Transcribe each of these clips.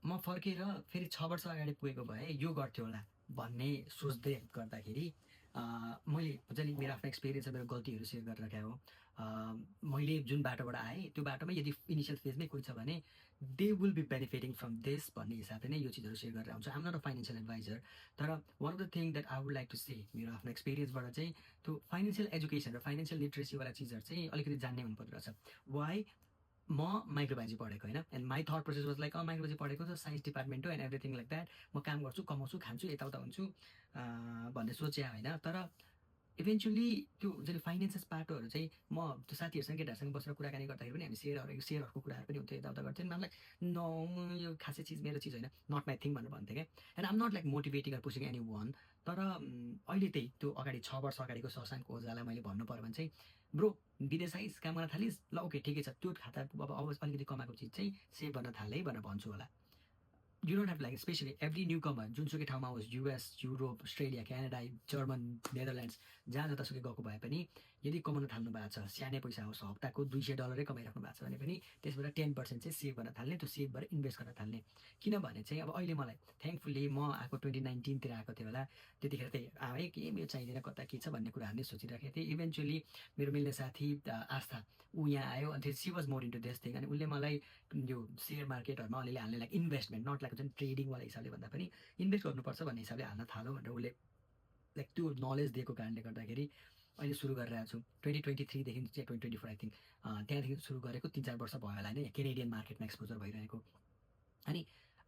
म फर्केर फेरि 6 वर्ष अगाडि पुगेको भए यो गर्थ्यो होला भन्ने सोच्दै गर्दाखेरि मैले हुन्छ नि मेरो आफ्नो एक्सपिरियन्स र मेरो गल्तीहरू सेयर गरेर राखेको हो। मैले जुन बाटोबाट आएँ त्यो बाटोमा यदि इनिसियल फेजमै कोही छ भने they will be benefiting from this भन्ने हिसाबले नै यो चिजहरू सेयर गरेर आउँछु। I'm not a financial adviser, तर one of the thing that I would like to say मेरो आफ्नो एक्सपिरियन्सबाट चाहिँ त्यो फाइनेन्सियल एजुकेसन र फाइनेन्सियल लिट्रेसीवाला चिजहरू चाहिँ अलिकति जान्ने हुनुपर्दो रहेछ। वाइ म माइक्रोबायोलोजी पढेको होइन, and my thought process was like microbiology पढेको छ, साइन्स डिपार्टमेन्ट हो एन्ड एभ्रिथिङ लाइक द्याट, म काम गर्छु, कमाउँछु, खान्छु, यताउता हुन्छु भन्ने सोचे होइन। तर इभेन्चुली त्यो हुन्छ नि फाइनेन्सेस पाटोहरू चाहिँ म त्यो साथीहरूसँग केटाहरूसँग बसेर कुराकानी गर्दाखेरि पनि हामी सेयरहरूको कुराहरू पनि हुन्थ्यो, यताउता गर्थ्यौँ। लाइक न यो खासै चिज मेरो चिज होइन, नट माई थिङ भनेर भन्थेँ क्या। And I'm not like motivating or pushing anyone. तर अहिले त्यही त्यो अगाडि 6 वर्ष अगाडिको शशाङ्क ओझालाई मैले भन्नु पऱ्यो भने चाहिँ ब्रो विदेश आइस, काम गर्न थालिस्, ल ओके ठिकै छ, त्यो खाता अब अलिकति कमाएको चिज चाहिँ सेभ गर्न थाले भनेर भन्छु होला। You don't have like specially every newcomer जुनसुकै ठाउँमा होस्, US, Europe, Australia, Canada, German, Netherlands, जहाँ जतासुकै गएको भए पनि यदि कमाउन थाल्नु भएको छ, सानै पैसा होस्, हप्ताको $200 कमाइराख्नु भएको छ भने पनि त्यसबाट 10% चाहिँ सेभ गर्न थाल्ने, त्यो सेभबाट इन्भेस्ट गर्न थाल्ने। किनभने चाहिँ अब अहिले मलाई थ्याङ्कफुल्ली म आएको 2019 आएको थियो होला, त्यतिखेर चाहिँ है के मेरो चाहिँदैन कता के छ भन्ने कुराहरू नै सोचिराखेको थिएँ। इभेन्चुली मेरो मिल्ने साथी आस्था ऊ यहाँ आयो, अनि she was more into this thing, अनि उसले मलाई यो सेयर मार्केटहरूमा अलिअलि हाल्ने, लाइक इन्भेस्टमेन्ट, नट लाइक जुन ट्रेडिङवाला हिसाबले भन्दा पनि इन्भेस्ट गर्नुपर्छ भन्ने हिसाबले हाल्न थाल्यो भनेर उसले लाइक त्यो नलेज दिएको कारणले गर्दाखेरि अहिले सुरु गरिरहेको छु। 2023देखि चाहिँ 2024 आई थिङ्क त्यहाँदेखि सुरु गरेको 3-4 वर्ष भयो होला होइन, केनेडियन मार्केटमा एक्सपोजर भइरहेको। अनि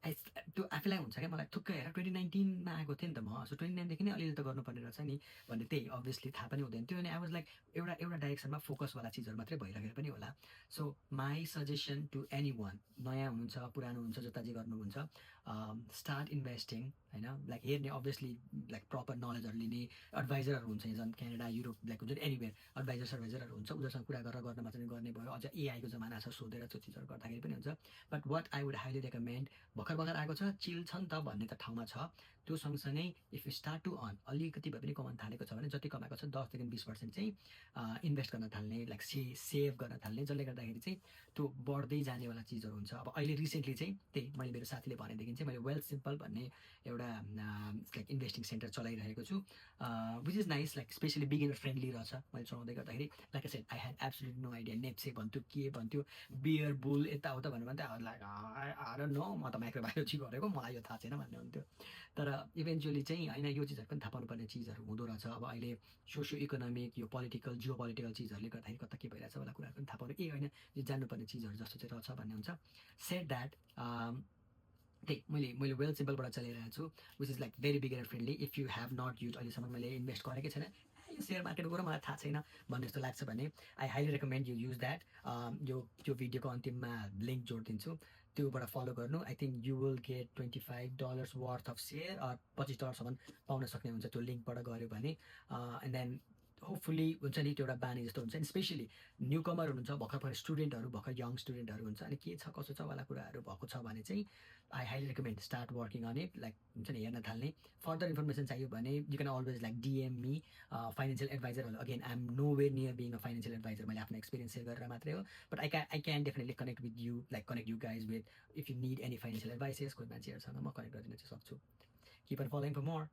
त्यो आफैलाई हुन्छ क्या, मलाई थुक्कै हेर 2019 आएको थिएँ नि त म, सो 29देखि नै अलिअलि त गर्नुपर्ने रहेछ नि भन्ने, त्यही अभियसली थाहा पनि हुँदैन थियो। अनि आई वाज लाइक एउटा डाइरेक्सनमा फोकसवाला चिजहरू मात्रै भइरहेको पनि होला। So my suggestion to anyone, नयाँ हुनुहुन्छ, पुरानो हुन्छ, जता जे गर्नुहुन्छ, स्टार्ट इन्भेस्टिङ होइन। लाइक हेर्ने अभियसली लाइक प्रपर नलेजहरू लिने एडभाइजरहरू हुन्छ, झन् क्यानाडा, युरोप, लाइक हुन्छ एनिवेयर एडभाइजरहरू हुन्छ, उनीहरूसँग कुरा गरेर गर्नमा चाहिँ गर्ने भयो। अझ एआईको जमाना छ, सोधेर त्यो चिजहरू गर्दाखेरि पनि हुन्छ। But what I would highly recommend, भर्खर आएको छ, चिल छ नि त भन्ने त ठाउँमा छ, त्यो सँगसँगै if you start to earn, अलिकति भए पनि कमाउन थालेको छ भने जति कमाएको छ 10देखि 20% चाहिँ इन्भेस्ट गर्न थाल्ने, लाइक सेभ गर्न थाल्ने, जसले गर्दाखेरि चाहिँ त्यो बढ्दै जानेवाला चिजहरू हुन्छ। अब अहिले रिसेन्टली चाहिँ त्यही मैले मेरो साथीले भनेदेखि चाहिँ मैले वेल्थ सिम्पल भन्ने एउटा लाइक इन्भेस्टिङ सेन्टर चलाइरहेको छु, which is nice, like especially beginner friendly रहेछ। मैले चलाउँदै गर्दाखेरि like I said I had absolutely no idea, NEPSE भन्थ्यो, के भन्थ्यो, बियर बुल यताउता भन्नु भन्थ्यो, लाइक आएर न म त माइक्रोबायोलोजी गरेको, मलाई यो थाहा छैन भन्ने हुन्थ्यो। तर इभेन्चुअली चाहिँ होइन, यो चिजहरू पनि थाहा पाउनुपर्ने चिजहरू हुँदो रहेछ। अब अहिले सोसियो इकोनोमिक, यो पोलिटिकल, जियो पोलिटिकल चिजहरूले गर्दाखेरि कता के भइरहेछ होला कुराहरू पनि थाहा पाउनु, होइन यो जान्नुपर्ने चिजहरू जस्तो चाहिँ रहेछ भन्ने हुन्छ। सेड द्याट त्यही मैले वेल सिम्पलबाट चलाइरहेको छु, which is like very beginner friendly. If you have not use, अहिलेसम्म मैले इन्भेस्ट गरेकै छैन, यो सेयर मार्केट गएर मलाई थाहा छैन भन्ने जस्तो लाग्छ भने I highly recommend you use that. यो त्यो भिडियोको अन्तिममा लिङ्क जोडिदिन्छु, त्योबाट फलो गर्नु। I think you will get $25 worth of share, $25 पाउन सक्ने हुन्छ त्यो लिङ्कबाट गऱ्यो भने। एन्ड देन होपफुल्ली हुन्छ नि, त्यो एउटा बानी जस्तो हुन्छ। अनि स्पेसली न्यू कमर हुनुहुन्छ, भर्खर स्टुडेन्टहरू, भर्खर यङ स्टुडेन्टहरू हुन्छ, अनि के छ कसो छ वाला कुराहरू भएको छ भने चाहिँ I highly recommend start working on it, like हुन्छ नि हेर्न थाल्ने। फर्दर इन्फर्मेसन चाहियो भने you can always like DM me, financial एडभाइजरहरू। Again I am no way near being a financial advisor, मैले आफ्नो एक्सपिरियन्स सेयर गरेर मात्रै हो, but I can definitely connect with you, like connect you guys with if you need any financial advices, कोही मान्छेहरूसँग म connect गरिदिन चाहिँ सक्छु। Keep on following for more.